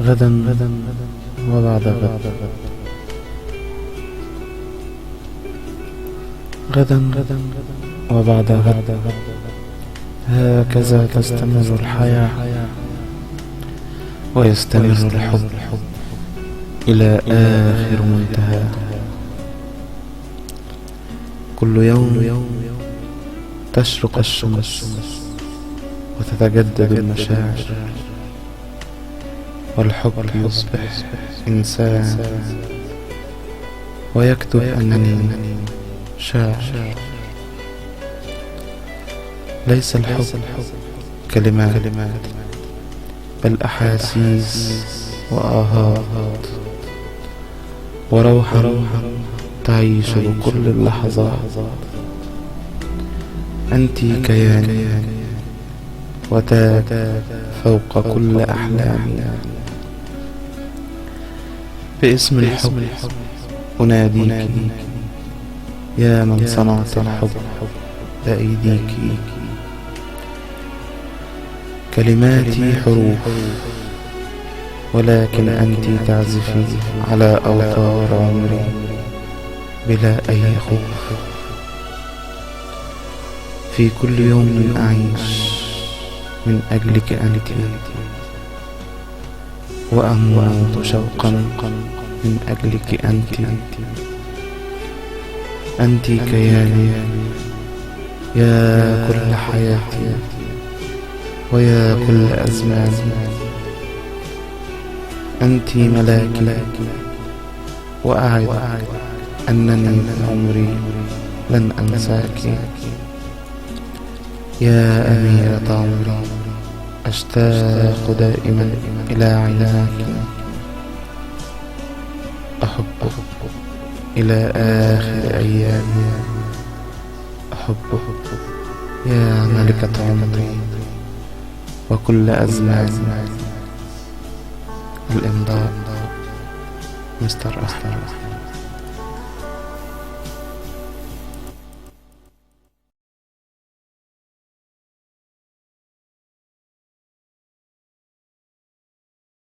غدا وبعد غد، غدا وبعد غد، هكذا تستمر الحياة ويستمر الحب إلى آخر منتهى. كل يوم تشرق الشمس وتتجدد المشاعر، والحب يصبح إنسان ويكتب أنني شاعر. ليس الحب كلمات بل أحاسيس وآهات وروحا تعيش بكل اللحظات. أنت كياني وتاج فوق كل أحلامي. باسم الحب أناديك يا من صنعت الحب بأيديك. كلماتي حروف ولكن أنت تعزفي على أوتار عمري بلا أي خوف. في كل يوم أعيش من أجلك أنت، وأموت شوقا من أجلك أنت. أنت كياني يا كل حياتي ويا كل أزماني. أنت ملاكي وأعد أنني بعمري لن أنساك. يا أميرة عمري أشتاق دائما إلى عيناك. أحبك إلى آخر أيامي. أحبك يا ملكة عمري وكل أزماني. الإمضاء مستر أحمد.